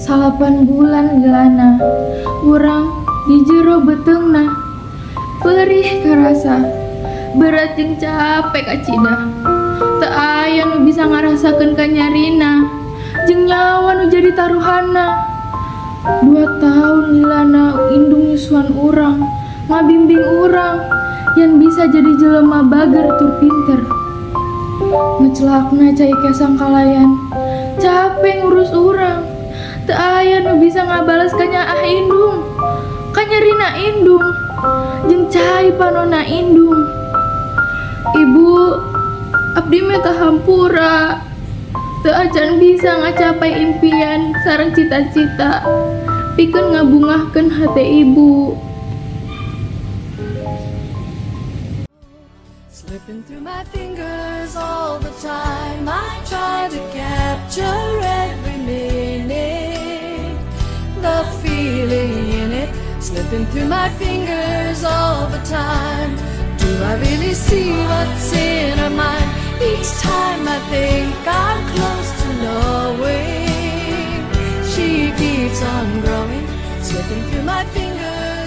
9 bulan lilana urang di jero beuteungna. Perih karasa, berat jeung capek kacida. Teu aya nu bisa ngarasakeun kanyarina jeung nyawa nu jadi taruhanna. 2 tahun lilana indung nyusuan urang, ngabimbing urang yang bisa jadi jelema bager tur pinter. Ngecelakna cai kesang kalayan capek ngurus urang. Teu aya nu bisa ngabales kanyaah indung, kanyerina indung, jeung cai panona indung. Ibu, abdi menta hampura teu acan bisa ngacapai impian sareng cita-cita pikeun ngabungahkeun hate ibu. Slipping through my fingers all the time. I try to capture every minute, the feeling in it. Slipping through my fingers all the time. Do I really see what's in her mind? Each time I think I'm close to knowing, she keeps on growing, slipping through my fingers.